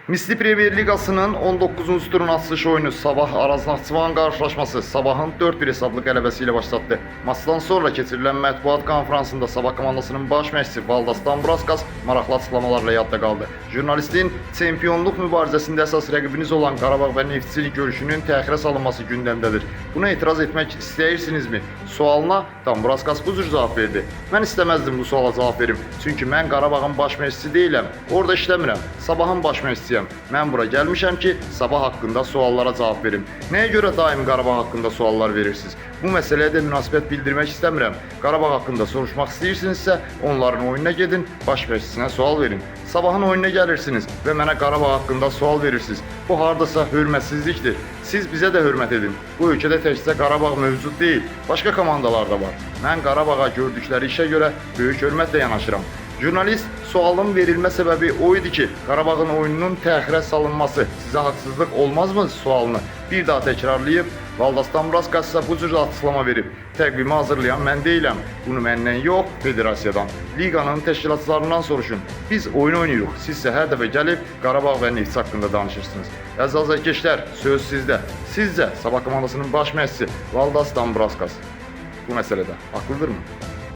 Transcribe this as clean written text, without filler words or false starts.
Misli Premyer Liqasının 19-cu turun açılış oyunu Sabah Araz Naxçıvan qarşılaşması Sabahın 4-1 hesablı qələbəsi ilə başlatdı. Maçdan sonra keçirilən mətbuat konfransında Sabah komandasının baş məşqçisi Valdas Dambraskas maraqlı açıqlamalarla yadda qaldı. Jurnalistin çempionluq mübarizəsində əsas rəqibiniz olan Qarabağ və Neftçi görüşünün təxirə salınması gündəmdədir. Buna etiraz etmək istəyirsinizmi? Sualına Dambraskas bu cür cavab verdi. Mən istəməzdim bu suala cavab verim. Çünki mən Qarabağın baş məşqçisi deyiləm. Orada işləmirəm. Sabahın baş məşqçisiyəm. Mən bura gəlmişəm ki, Sabah haqqında suallara cavab verim. Nəyə görə daim Qarabağ haqqında suallar verirsiniz? Bu məsələyə də münasibət bildirmək istəmirəm. Qarabağ haqqında soruşmaq istəyirsinizsə, onların oyununa gedin, baş məşqçisinə sual verin. Sabahın oyununa gəlirsiniz və mənə Qarabağ haqqında sual verirsiniz. Bu hardasa hörmətsizlikdir. Siz bizə də hörmət edin. Bu ölkədə təkcə Qarabağ mövcud deyil, başqa komandalar da var. Mən Qarabağa gördükləri işə görə böyük hörmətlə yanaşıram. Jurnalist sualın verilmə səbəbi o idi ki, Qarabağın oyununun təxirə salınması sizə haqsızlıq olmazmı sualını bir daha təkrarlayıb, Valdas Dambraskas isə bu cür açıqlama verib. Təqvimi hazırlayan mən deyiləm. Bunu məndən yox, federasiyadan, liqanın təşkilatçılarından soruşun. Biz oyun oynayırıq. Siz isə hər dəfə gəlib Qarabağ və Neftçi haqqında danışırsınız. Əziz azarkeşlər, söz sizdə. Sizcə Sabah komandasının baş məşqçisi Valdas Dambraskas bu məsələdə haqlıdırmı?